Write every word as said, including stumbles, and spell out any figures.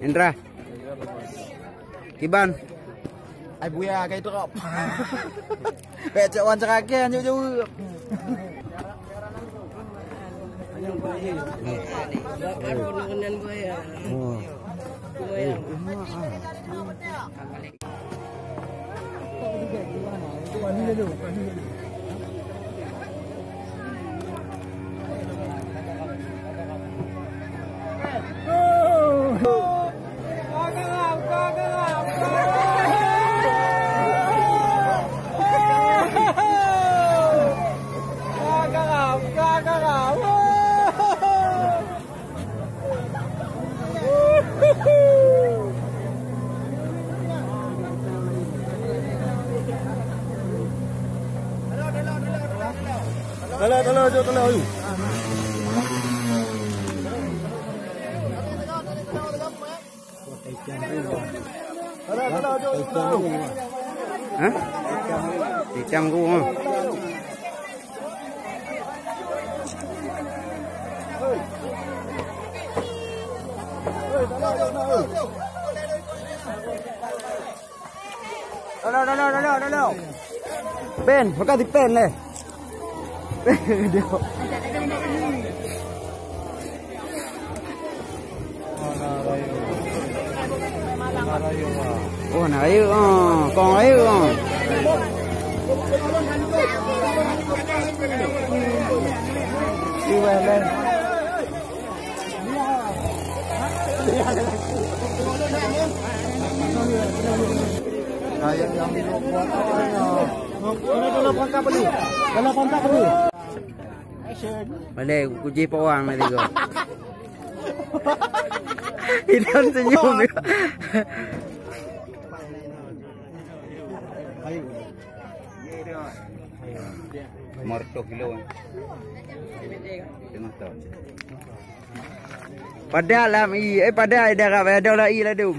Indra. Kiban. Ai buya kai trok. Pek cok wan cerakan jauh-jauh. Tolong, tolong, jom tolong, ayo. Hah? Ticang ku, ha. Tolong, tolong, tolong, tolong. Pen, bukan di pen leh. Oh, na rayeuk, oh. Kong rayeuk, oh. Iwan, leh. Boleh, kuji pawang nanti kau. Idan senyum. Mortoh kilo. Tengah tahun. Padahal lam i, eh, padahal darab, eh, ada lah i ladum.